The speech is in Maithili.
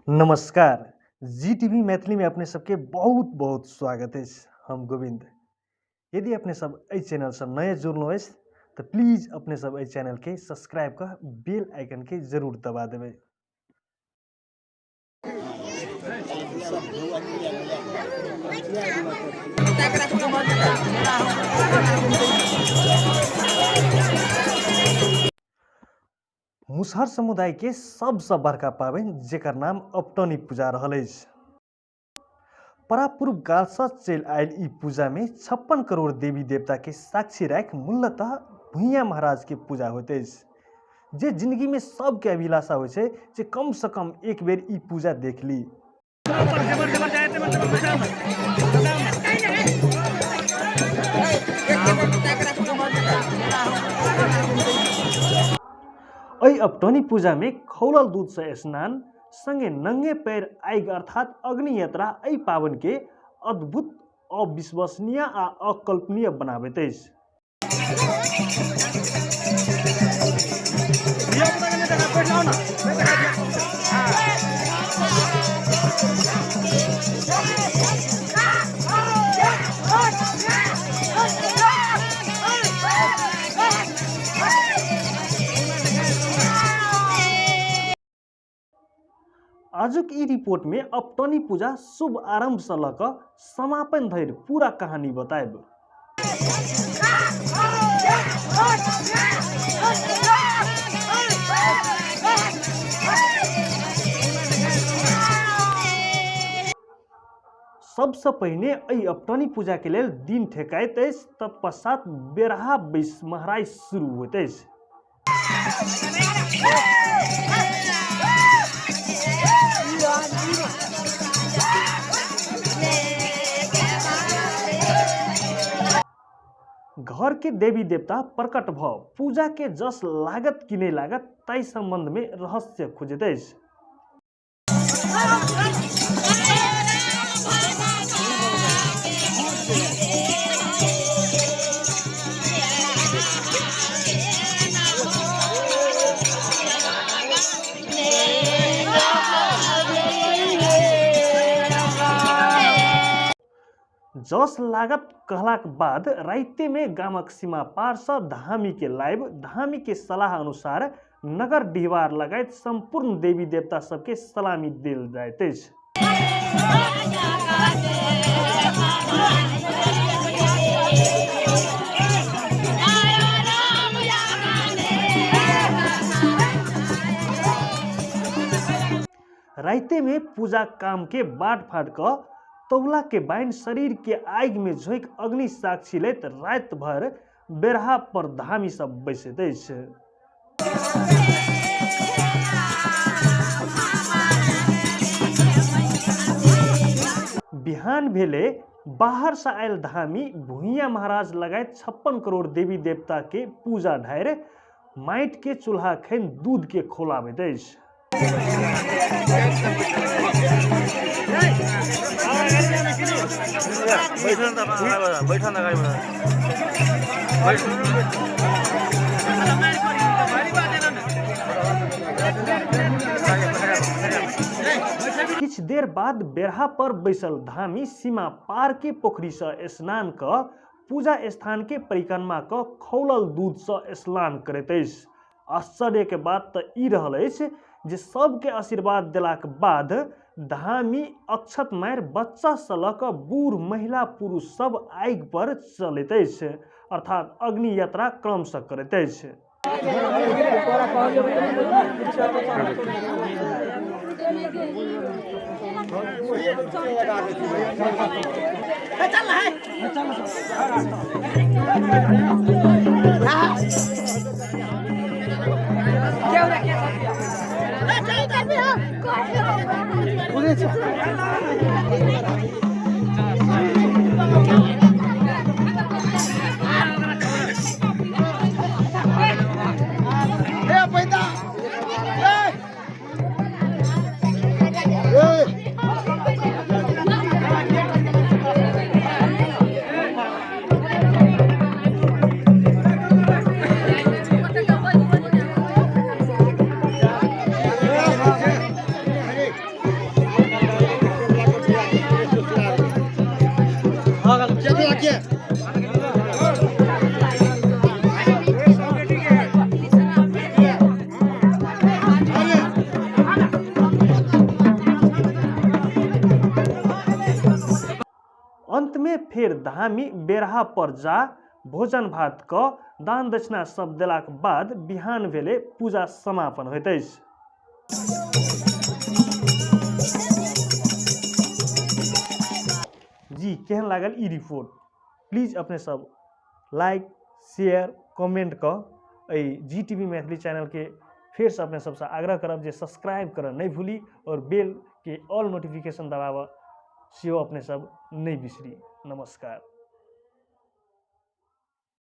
नमस्कार, जी टीवी मैथिली में अपने सबके बहुत बहुत स्वागत अछि। हम गोविंद। यदि अपने सब एहि चैनल से नए जुड़लहुँ अछि तो प्लीज अपने सब एहि चैनल के सब्सक्राइब कर बेल आइकन के जरूर दबा देबै। मुसहर समुदाय के सबसँ बड़का पाबनि जेकर नाम अपटनी पूजा रहल अछि। परापूर्व कालसँ चलि आयल ई पूजामे 56 करोड़ देवी देवता के साक्षी राखि मूलतः भुइयाँ महाराज के पूजा होइत अछि, जे जिंदगी में सबके अभिलाषा होइ छै जे कम से कम एक बेर ई पूजा देख ली। एहि अपटनी पूजा में खौलल दूध से स्नान संगे नंगे पैर आगि अर्थात अग्नि यात्रा एहि पाबनि के अद्भुत, अविश्वसनीय आ अकल्पनीय बनाबैत अछि। आजुक ई रिपोर्ट में अपटनी पूजा शुभ आरंभ से लऽ कऽ समापन धरि पूरा कहानी बतायब। सबसँ पहिने एहि अपटनी पूजा के लेल दिन ठेकाइत अछि, तत्पश्चात बेरहा बैस महराइ शुरू होइत अछि। घर के देवी देवता प्रकट भ पूजा के जस लागत कि नहीं लागत ताहि संबंध में रहस्य खोजैत अछि। जस लागत कहलाक बाद राइते में गामक सीमा पार सँ धामी के लाइब धामी के सलाह अनुसार नगर डिहबार लगायत संपूर्ण देवी देवता सबके सलामी देल जाइत अछि। राइते में पूजा काम के बाट फाट क तौला के बान्हि शरीर के आगि में झोंकि अग्नि साक्षी लैत राति भरि बेरहा पर धामी सब बैसैत अछि। बिहान भेले बाहर से आयल धामी भुइयाँ महाराज लगायत 56 करोड़ देवी देवता के पूजा ढारि माटि के चूल्हा खनि दूध के खौलाबैत अछि। किछु देर बाद बेरहा पर बैसल धामी सीमा पार के पोखरी से स्नान क पूजा स्थान के परिक्रमा क खौलल दूध से स्नान करैत अछि। आश्चर्य के बात तऽ ई रहल अछि जे सबके आशीर्वाद देलाक बाद धामी अक्षत मारि बच्चा से लऽ कऽ बूढ़ महिला पुरुष सब आगि पर चलैत अछि, अर्थात अग्नि यात्रा क्रमशः करैत अछि। अंत में फेर धामी बेरहा पर जा भोजन भात क दान दक्षिणा सब देलाक बाद बिहान भेले पूजा समापन होइत अछि। जी केहन लागल ई रिपोर्ट? प्लीज अपने सब लाइक शेयर कमेंट क एहि जी टी वी मैथिली चैनलके फेरसँ अपने सबसँ आग्रह करब जे सब्सक्राइब करऽ नहि भूली और बेल के ऑल नोटिफिकेशन दबाबऽ सेहो अपने सब नहि बिसरी। नमस्कार।